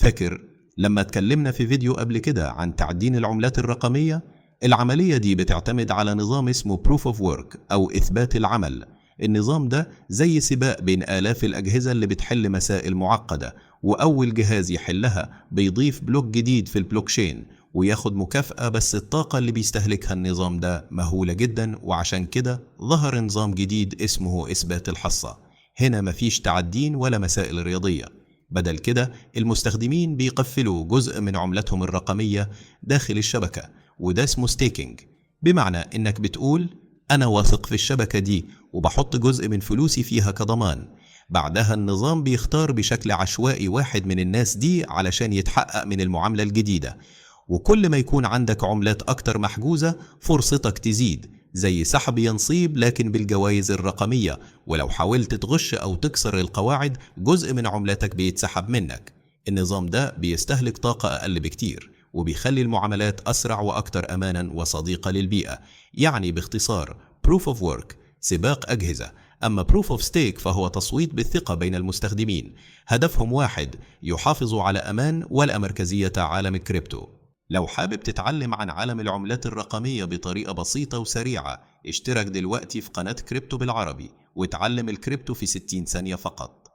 فاكر لما اتكلمنا في فيديو قبل كده عن تعدين العملات الرقمية؟ العملية دي بتعتمد على نظام اسمه Proof of Work أو إثبات العمل. النظام ده زي سباق بين آلاف الأجهزة اللي بتحل مسائل معقدة، وأول جهاز يحلها بيضيف block جديد في البلوكشين وياخد مكافأة. بس الطاقة اللي بيستهلكها النظام ده مهولة جدا، وعشان كده ظهر نظام جديد اسمه إثبات الحصة. هنا مفيش تعدين ولا مسائل رياضية، بدل كده المستخدمين بيقفلوا جزء من عملتهم الرقمية داخل الشبكة، وده اسمه staking. بمعنى إنك بتقول أنا واثق في الشبكة دي وبحط جزء من فلوسي فيها كضمان. بعدها النظام بيختار بشكل عشوائي واحد من الناس دي علشان يتحقق من المعاملة الجديدة، وكل ما يكون عندك عملات أكتر محجوزة فرصتك تزيد، زي سحب ينصيب لكن بالجوائز الرقمية. ولو حاولت تغش أو تكسر القواعد جزء من عملاتك بيتسحب منك. النظام ده بيستهلك طاقة أقل بكتير وبيخلي المعاملات أسرع وأكثر أمانا وصديقة للبيئة. يعني باختصار، Proof of Work سباق أجهزة، أما Proof of Stake فهو تصويت بالثقة بين المستخدمين. هدفهم واحد: يحافظوا على أمان والأمركزية عالم الكريبتو. لو حابب تتعلم عن عالم العملات الرقمية بطريقة بسيطة وسريعة، اشترك دلوقتي في قناة كريبتو بالعربي وتعلم الكريبتو في 60 ثانية فقط.